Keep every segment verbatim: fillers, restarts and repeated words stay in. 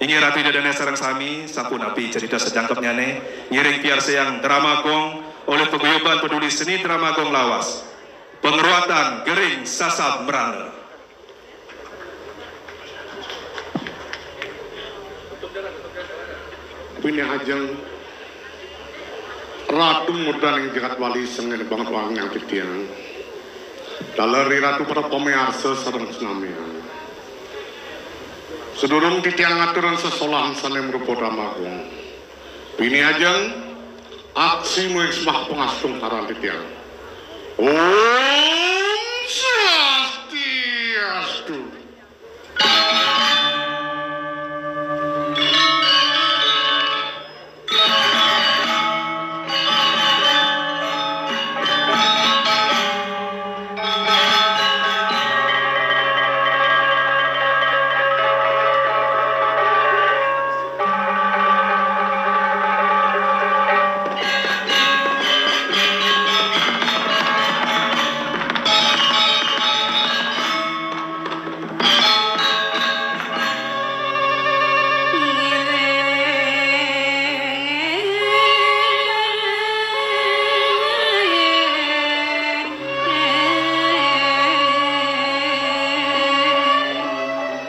Inggih Ratu Ida Dané sareng sami, sapunapi carita sajangkepnyané, ngiring piarsayang drama gong olih Paguyuban Peduli Seni Drama Gong Lawas. Pangruatan Gering Sasab Mrana. Pinih ajeng Ratu mudaning jagat Bali sengginan banget wangiang titiang. Taler Ratu para pamiarsa sareng senamian. Sadurung titiang ngaturang sesolahan sané marupa drama gong, pinih ajeng aksi muing sembah pangastungkaran titiang. Om Swastiastu.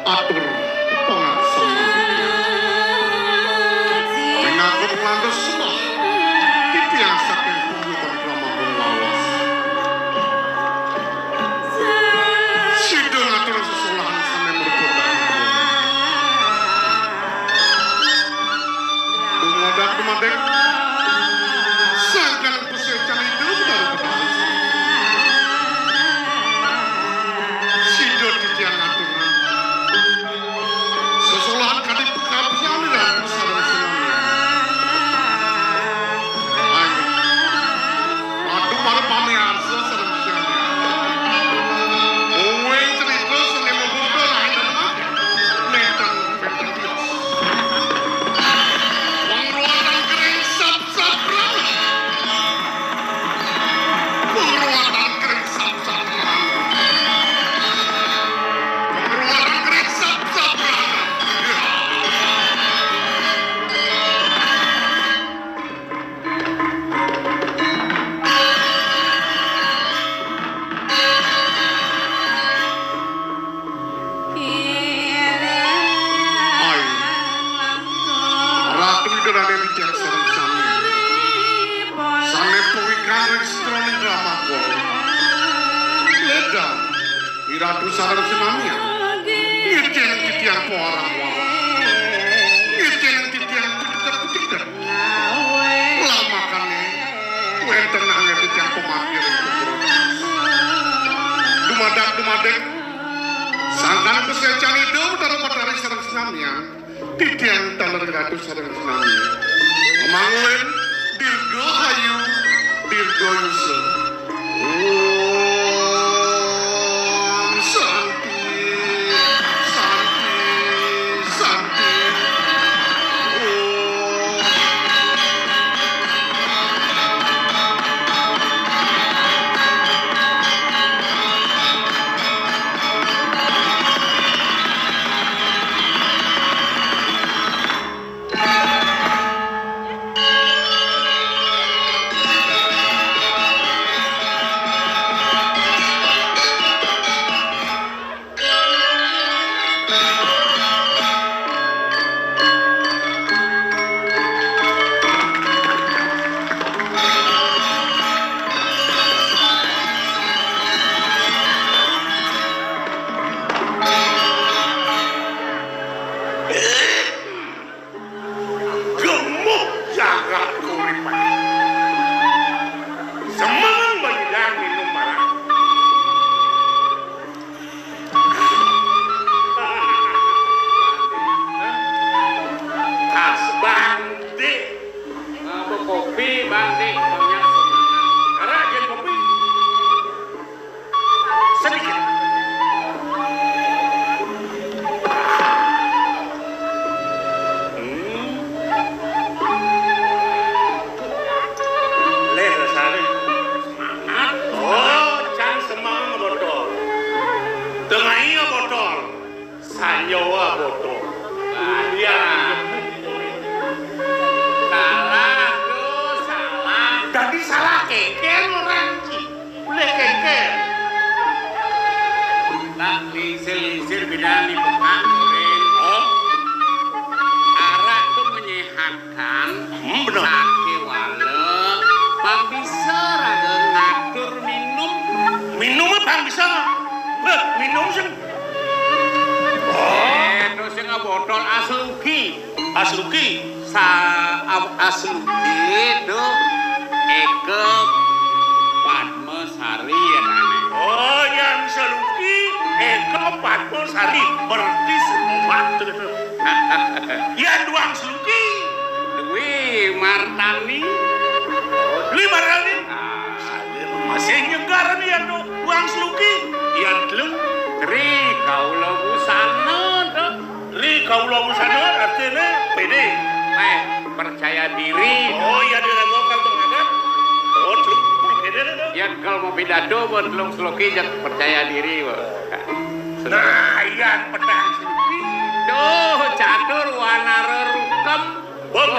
Atur pangaksami. Pinanggep nglandes sembah titiang saking paguyuban Pramanggung Lawas. Sida ngatur sesolahan sané mripta. Dumadak-dumadik sangkan Gusti Cang Ida Betara Betari. Sida titiang ngaturang sesolahan kadi pekapian Ratu sareng senamian. Ayo, Ratu para pamiarsa sareng senamian. Uwing cerita sané mabudal ayo mati. Nénten, nénten tios. Pangruatan Gering Sab-, Sabran. Pangruatan Gering Sab-, Sabran. Pangruatan Gering Sab-, Sabran. Ya. Ai, Ratu Ida Dané titiang sareng sami. Sané pawikan ring setroning drama gong. Ledang, I Ratu sareng senamian. Ngidih titiang pawarang-warang. Ngidih titiang pitiked-pitiked. Lamakané wénten anggén titiang pamanggihin. Dumadak-dumadik sangkan Gusti Cang Ida Betara Betari sareng senamian, titiang taler Ratu sareng senamian. Mangulin dirgahayu, dirgayusa. Om Santi, Santi, Santi. Om. Asluki. Asluki. Sa-, a-, Asluki to Eka Padmasari ya nane. Oh, yang Saluki Eka Padmasari, berarti sekolah to. Yang Duang Saluki. Dwi Martani. Oh, Dwi Martani. Ah. Masih nyegar nih yang Duang Saluki. Yang telu. Tri Kaula Busana to. Ri Kaula Busana artinya pede. Eh, percaya diri. Oh, iya, dia ngomong kan menghadap. Oh, telu. Pede dah. Yén kal mau pidato buat Telung Saluki, jak percaya diri, Pak. Nah, iya, pedang Saluki. Duh, catur wanara rukem. Bang,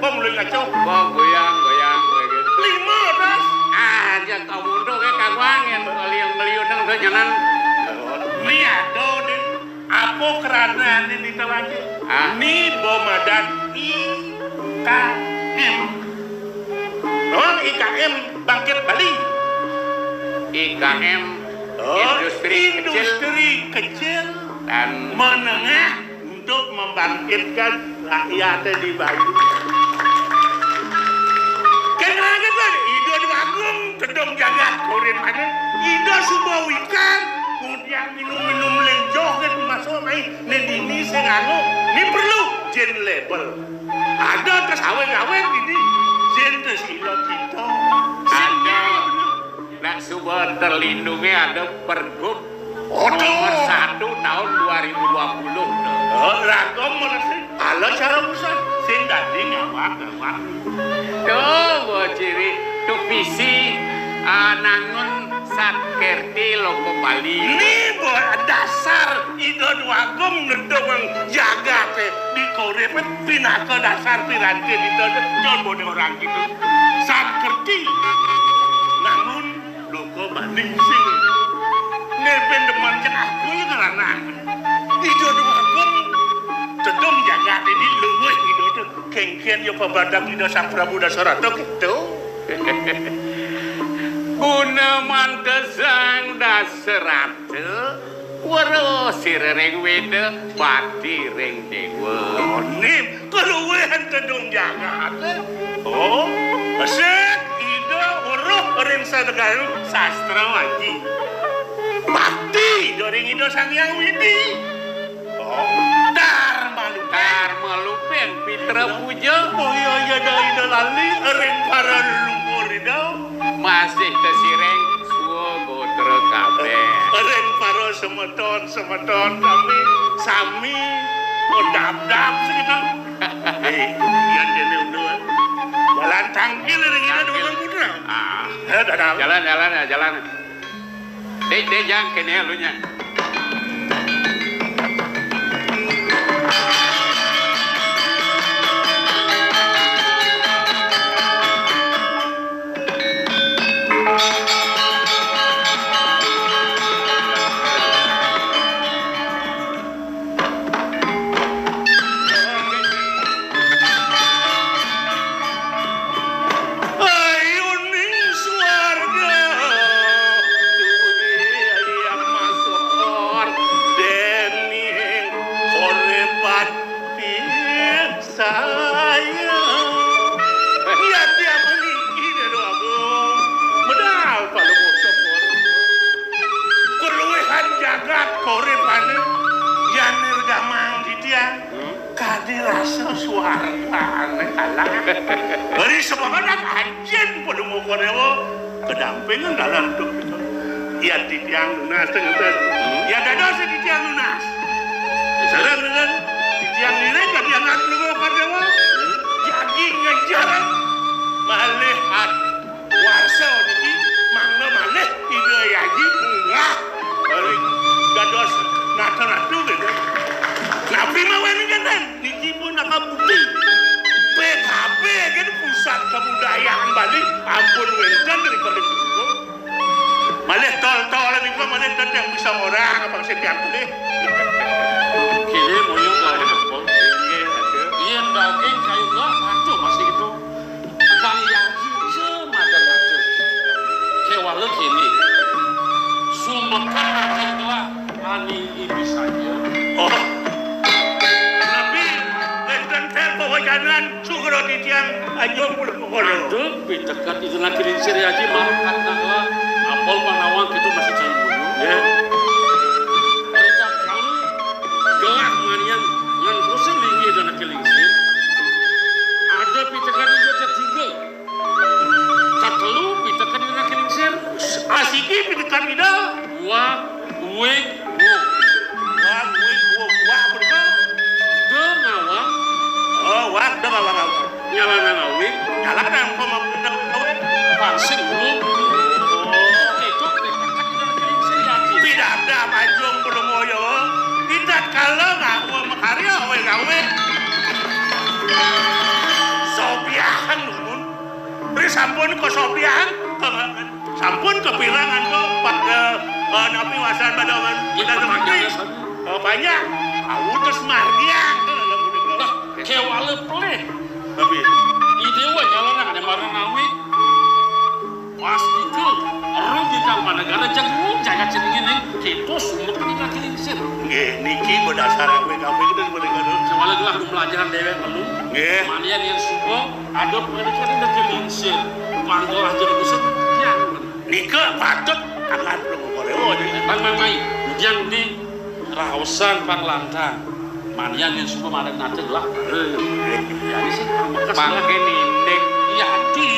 bang, mulai ngaco. Bang, goyang, goyang, goyang. Lima, das. Ah, jak kamu tuh kayak kaguang yang ngeliung-ngeliung tuh jangan. Ini ada, Din. Apa kerana ini ditawaki? Ah. Ni bomadan I K M. Oh, I K M Bangkit Bali. I K M, oh, industri kecil. Industri kecil dan menengah untuk membangkitkan rakyat di Bali. Kan lagi kan, Ida Déwa Agung, tedung jagat, korin mana? Ida suba wikan, kemudian minum-minum lenjoh kan masuk mai, ni dini sing anu, ni perlu jin label. Ada terus awet-awet ini, jin terus ilo kita. Ada. Nak suba terlindungi ada pergub. Aduh. Nomor satu tahun dua ribu dua puluh tu. Oh, ragam mana sih? Ala cara pusat. Sing dadi ngawak-ngawak. Tuh, buat ciri. Tu visi, ah, nangun Sat Kerti Loko Bali. Ni buat dasar Ida Déwa Agung ngedong jagat, eh, di korep, eh, pinaka dasar piranti Ida Déwa Agung orang gitu. Sat Kerti nangun Loko Bali sing. Nek ben demen cek aku ya nglarang. Ida Déwa Agung tedung jagat ini luwih gitu. Kengken ya pabadang Ida Sang Prabu Dasarata gitu. Guna mantesang Dasarata, weruh sira ring Weda, bakti ring Dewa. Oh, nim, kaluwihan tedung jagat. Oh, sik Ida weruh ring sadaganing sastra aji. Bakti Ida ring Ida Sang Hyang Widi. Oh, Dharma Lupeng. Dharma Lupeng, Pitra Puja. Oh iya, iya, dah Ida lali, ring para leluhur Ida. Masih tesireng, swagotra kabeh. Ring para semeton, semeton kami, sami, oh, dap-dap segitu. Eh, iya, dene unduan. Jalan tangkil ring Ida Déwa Agung Putra. Ah. Eh, dadah. Jalan, jalan, ya, jalan. Dek, dek, jang, kene lu nya. Ayuning swarga duwé ayam masukor dening korepan piksaya. Yadya meniki dedo agung medal pada bocah korepan. Keluwihan jagat korepane yan nirgamang titiang. Kadi rasa suarane kalah. Beri semangat anjing pada muka dewa. Kedampingan dalam hidup kita. Ya titiang lunas dengan. Ya dados titiang lunas. Sareng dengan titiang lirik kadi anak muka dewa. Jadi ngejar malih at warsa niki mangga malih Ida Yaji munggah ring dados nata-natu gitu. Napi mawon niki ten? Niki pun naka bukti P K B kan pusat kebudayaan Bali ampun wénten ring Bali. Malih tol-tol nika malih ten yang bisa orang apa sih tiang pilih. Kini muyung lawan apa? Inggih, ada. Yen daging kayu enggak, aduh masih itu. Kang Yaji, cem, ada ngatur. Kewala kini. Sumekan akan doa. Ani ini saja. Oh. Nabi Kanan sugra titiang anjung pun kono. Aduh, pitekat itu nak kiring siri aji malam kan nangla. Apal panawang itu masih cai bulu. Ya. Pitekat gelah manian ngan pusing linggih dan nak kiring sir. Ada pitekat itu ketiga. Katelu pitekat itu nak kiring sir. Asiki pitekat ida. Wah, Wig, wug. Wag, wig, wug. Wag, bener. De ngawang. Oh, wag, de ngawang, ngawang. Nyalanan awig. Nyalanan, kok mau bener, awig. Pangsing, wug. Oh. Itu, pidada, majung, belum moyo. Kita kalau nggak mau makarya, awig, awig. Sobiahan, mun. Ri sampun kosopian, sampun kepirangan kok pada, eh, napi wasan pada man-, pada negeri. Eh, banyak. Aku terus margiang. Nah, kewala pelih. Tapi ide wa nyala nang ada marang awi. Pas itu, rugi kang manegara jagung jagat ceningin nih. Kita sumpah ini kaki lingsir. Nggih, niki berdasar W K W kita sebagai kado. Kewala gelah pelajaran dewek lalu. Nggih. Manian yang suka Ada pendidikan ini lagi lingsir, panggoh aja buset, ya. Nika patut akan belum korewo, ya. Bang Mamai, yang di raosan Bang Lantang. Manian yang suka madan nate lah. Ya, ini sih, bekas. Mangke ninding. Ya, di.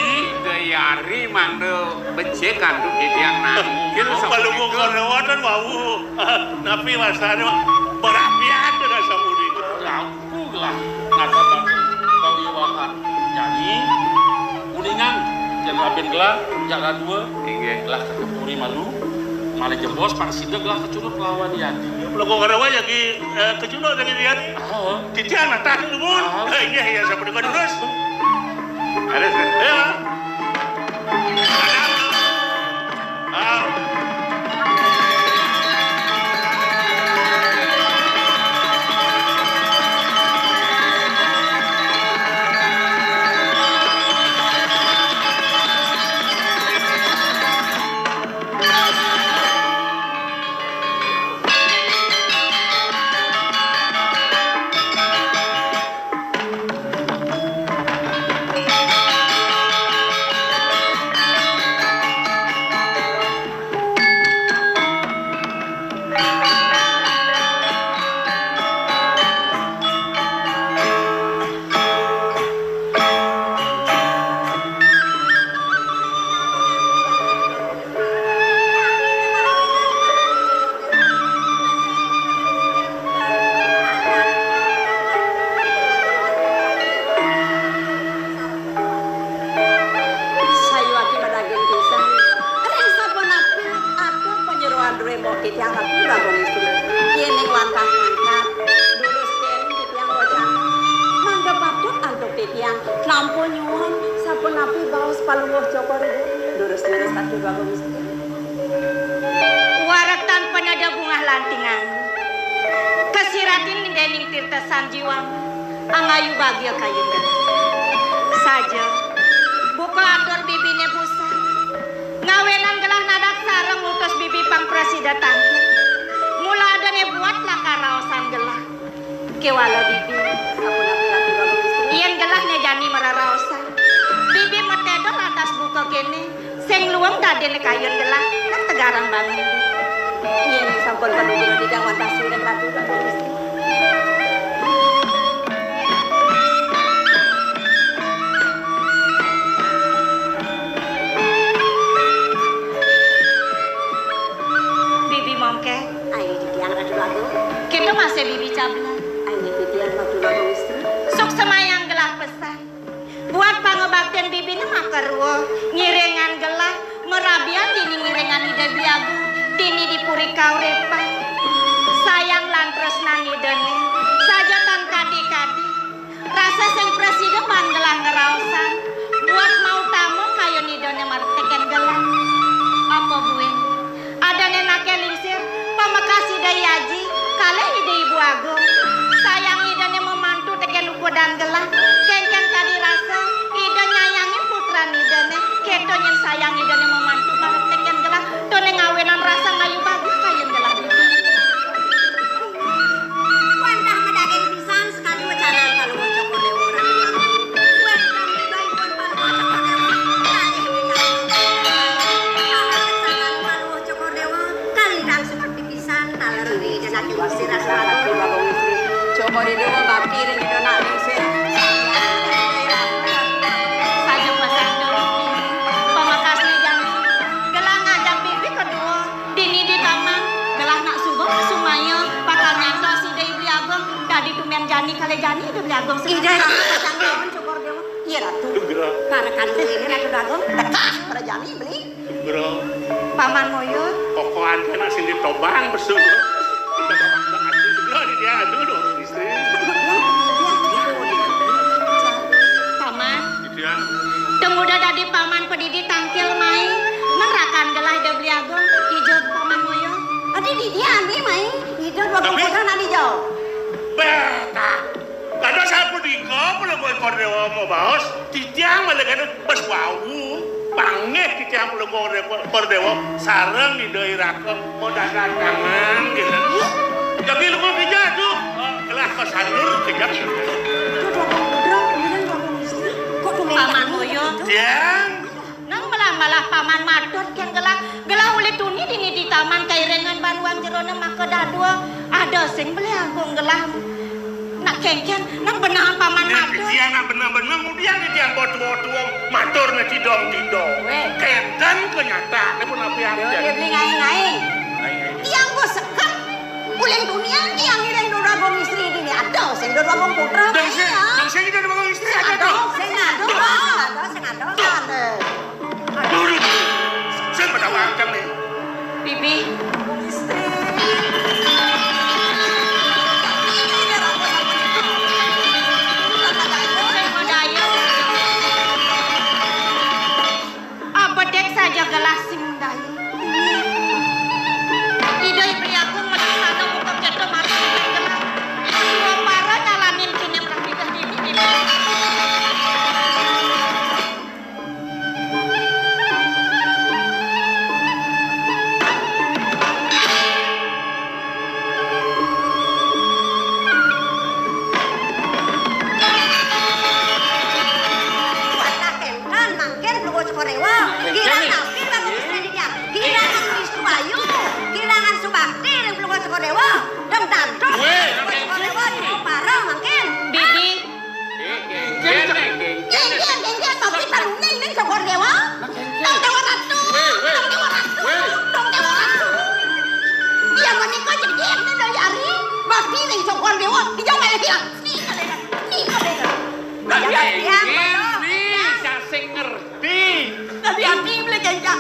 Dayari mangdo becek antuk di tiang nangkil. Oh, kalau mau korewo dan wau. Napi wasane, Mak? Berapian rasa mudik. Lah, Ku gelah nata bangsa kawiwahan. Jani, kuningan, yen raben gelah, jalan dua. Inggih. Gelah ke Kepuri malu, malih jebos, pang sida gelah kecunduk lawan Yadi. Lego karawa jagi, eh, kecunduk dengan Yadi. Ah. Titian nata dumun. Ah. Eh, inggih, ya, sampun dengan terus. Ada, ya. Ah. Sayuwakipun daging pisan. Ring sapunapi atur panyeroan duwe mbok titiang Ratu Bagong Istri. Yening wantah mangkat, durus kenging titiang wacana. Mangda patut antuk titiang. Nampa nyuwun, sapunapi baos Palungguh Cokor Ibu. Durus-durus Ratu Bagong Istri. Warektan panada bungah lantingan. Kasiratin dening tirta sanjiwang, angayu bagia kayun gelah. Saja, buka atur bibine busa. Ngawenan gelah nadak sareng ngutus bibi pang prasida tangkil. Mula adane buat lakar raosan gelah. Kewala bibi, sapunapi Ratu Bagong Istri. Yen gelah ne jani mararaosan. Bibi matedel atas buka kene, sing luwung dadene kayun gelah, nang tegarang bangun. Yen sampun penuh dina didang wantah sirih Ratu Bagong Istri. Bibi mongke. Ayo titiang Ratu Bagong. Kita masih bibi cabla. Ayo titiang Ratu Bagong Istri. Suksemayang gelah pesan. Buat pangabaktin bibine makarua, ngiringan gelah, marabian dini ngiringan Ida Biagu, dini di puri kauripan. Sayang lan tresnan Idane, saja tan kadi-kadi. Rasa sing prasida ban gelah ngraosan, buat mautama kayun Idane marep teken gelah. Apa buin? Adane nake lingsir, pamekas Ida Aji, kalih Ida Ibu Agung. Sayang Idane mamantu teken ukudan gelah, kenken kadi rasa, Ida nyayangin putran Idane, keto nyen sayang Idane mamantu marep teken gelah, tone ngawenan rasa ngayu bagus kayun gelah. Beli Agung. Ida Ratu Kacang Daun, Cokor Dewa. Iya, Ratu. Sugra. Para kandung ini, Ratu Agung. Tekah, prajani, beli. Sugra. Paman Moyo. Kokoan kena sing ditobang, besul. Sugra, di dia, aduh, dong, istri. Paman. Gitu ya. Tumuda dadi paman padidi tangkil mai. Merakan gelah Ida Beli Agung, ijo Paman Moyo. Adi di dia, adi mai. Ijo dua Tapi kuburan, adi jauh. Betah. Kada sapunika, Palungguh Kor Dewa mabaos, titiang malih kada pas wau, panggih titiang Palungguh Kor Dewa, Kor Dewa, sareng Ida Iraka madatangan, gitu. Jadi, lupa bija tuh, gelah kasandur, kejap. Paman Moyo. Tiang. Nang malah-malah paman matur kén gelah, gelah uli tuni dini di taman kairingan banuang jerone maka dadua. Ada sing beli agung gelah. Nak kénkén, nang benah paman matur. Dia nak benah-benah, kemudian dia buat tua-tua, matur ne tidong-tidong. Weh. Kénten kenyataane pun apa yang Yo, dia beli ngai-ngai. Tiang ku sekep. Ulin tunian tiang ngiring Dora Agung istri dini. Ada sing Dora Agung putra. Dong sing, dong sing Dora Agung istri ada dong. Sing ada, sing ada, sing ada. Nurut. Sing pada wangkang nih. Bibi. Istri. Sing madaya. Abedek saja gelah sing madaya. Ida Beli Agung melaksana hukum jatuh mati gelah. Para nyalanin kinem rabi dini. Walah, kénten mangkin Palungguh Cokor Dewa. Kirang napi Bapak Istri dia? Kirangan Wisnu Ayu, kirangan subakti ring Palungguh Cokor Dewa. Dong tantu. Weh, Palungguh Cokor Dewa, parah mangkin. Bibi. Génggén, génggén. Génggén, génggén, tapi taluning ning Cokor Dewa. Dong Dewa Ratu. Wéh, wéh. Dong Dewa Ratu. Wéh. Dong Dewa Ratu. Iya menika jegég ning Dayari. Bakti ning Cokor Dewa. Iya ngalih bilang. Ni ngalih. Ni ngalih. Lah, iya, iya, génggén, iya. Ni, sing ngerti. Dadi ati beli génggén.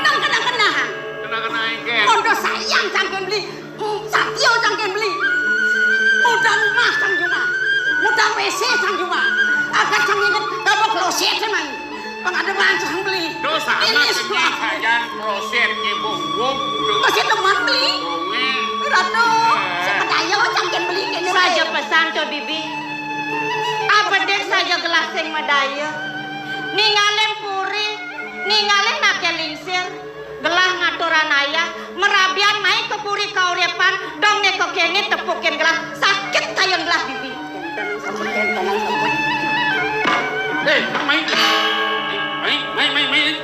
Nang kenang-kenang. Kenang-kenang, génggén. Kondo sayang cangkén beli. Satya cangkén beli. Mudang rumah sang jumah. Mudang W C sang jumah. Agat sang inget, kabok kloset sing main. Pengademan sang beli. Dosa amat ini saja kloset ibu. Masih teman beli. Ratu, eh. Sing madaya cangkén beli kéné. Saja pesan to, Bibi. Abedek saja gelah sing madaya. Ningalin puri, ningalin naké lingsir. Gelah ngaturang ayah, marabian mai ka puri kauripan, dong né kéné tepukin gelah, sakit kayun gelah bibi. Éh, mai. Mai, mai, mai, mai.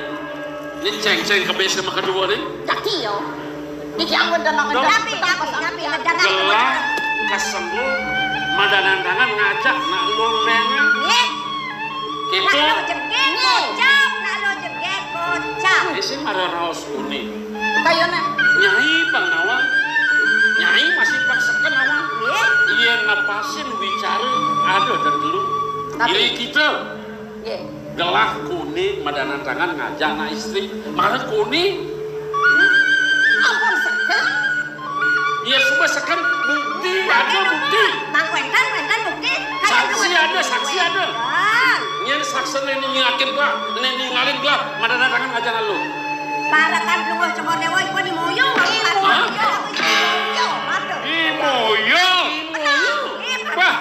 Né céngcéng kebis sama kedua né. Caki yo. Niki ampun tenang. Dong. Tapi, tapi, tapi, gelah kasenggol, madanandangan ngajak nak lur lengan. Nggih. Gitu. Nak lo jegég, kocap. Nak lo jegég, kocap. Ini sih marah raos kuning. Kayaknya. Nyai pang nawang. Nyai masih pakseken nawang. Nggih. Iya napasin bicara ada dan dulu. Tapi diri kita. Nggih. Gelah kuning madanandangan ngajak anak istri. Marah kuning. Ampun seken. Iya, suba seken bukti, ada bukti. Mang wénten, wénten bukti. Saksi ada, saksi ada. Nyén saksi né ningalin gelah, né ningalin gelah, madanandangan ngajak lu. Parekan Palungguh Cokor Dewa iku di moyo. Hah? Di moyo. Di moyo. Bah.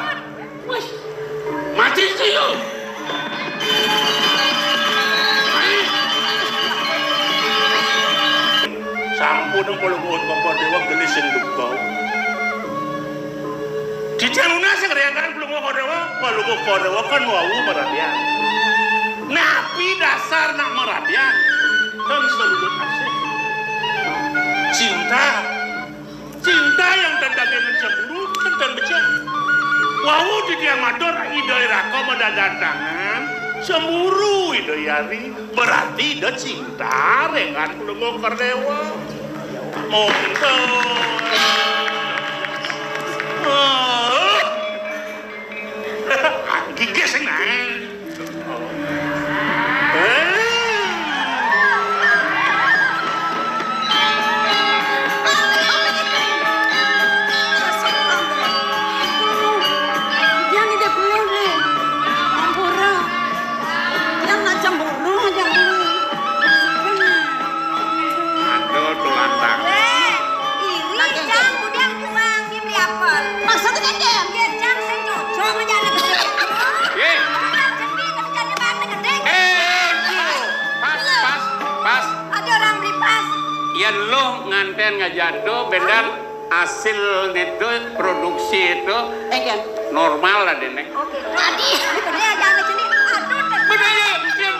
Wis, mati iki lho. Sampun Palungguh Cokor Dewa gelis sing duka. Titiang nunas sing riangkan Palungguh Cokor Dewa, Palungguh Cokor Dewa kan wau marabian. Napi dasar nak marabian? Kan saluhur asih. Cinta. Cinta yang tanda dengan cemburu, tentang becek. Wau titiang matur Ida Iraka madadandangan, cemburu Ida Yari, berarti Ida cinta dengan Palungguh Cokor Dewa. Mungkin. Yén lu nganten ngajatuh, bener hasil itu, produksi itu normal lah, Déné. Oke. Jadi, dia jangan sini. Aduh, bener ya, ya,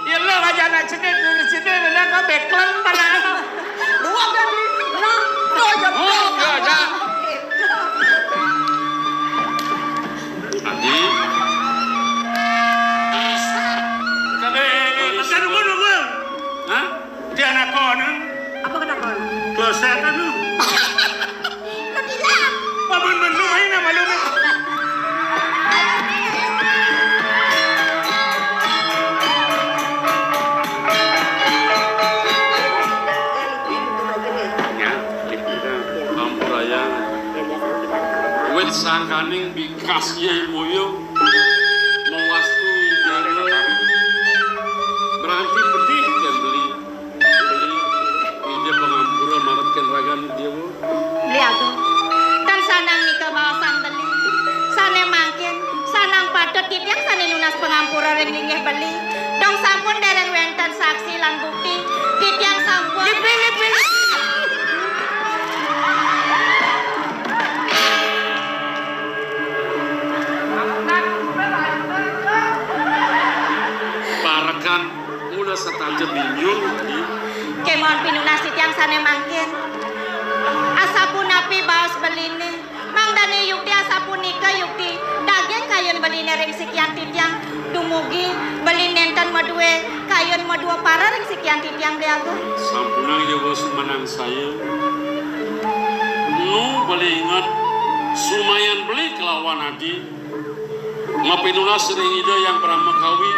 ya, lu aja anak sini, di sini, bener kok bekleng pada. Dua kan? Nah, dua jam. Oh, enggak ada. Adi. Kada, kada ngono, Bang. Hah? Dia anak kono. Apa kata kono? Kloset anu. Paman menu main sama lu. Ya, itu dah. Ampuraya. Wit sangkaning bikas Yai Moyo. Mawastu Ida. Berarti pedih kan beli. Beli. Ida pangampura marep kan ragan Dewa. Beli Agung. Tan sanang nika baosan beli. Sané mangkin, sanang patut titiang sané nunas pangampura ring linggih beli. Dong sampun dereng wénten saksi lan bukti. Titiang sampun. Lipi, lipi. Parekan ulah sataja bingung, Adi. Kémaon pinunas titiang sané mangkin. Asapunapi baos beliné? Mangdané yukti asapunika yukti daging kayun beliné ring sikian titiang. Dumugi beli nénten madué kayun madua para ring sikian titiang, Beli Agung. Sampunang Dewa sumanangsaya. Nu beli inget sumayan beli kelawan Adi. Mapinunas ring Ida Hyang Parama Kawi,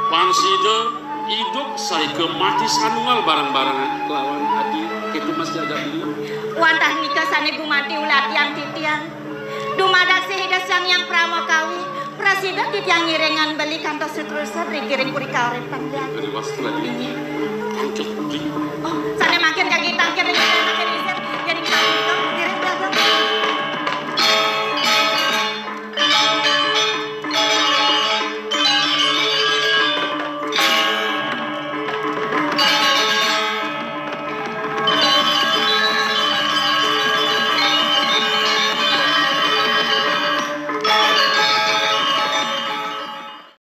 pang sida idup saika mati sanungal bareng-bareng kelawan Adi, kéto Mas Jagat Beli. Wantah nika sané gumanti ulatian titiang. Dumadak sih Ida Sang Hyang Parama Kawi, prasida titiang ngiringan beli kantos seterusé ring kiring puri kauripan. Adi wastu Adi. Inggih. Tangkil Adi. Oh, sané mangkin jagi tangkil ring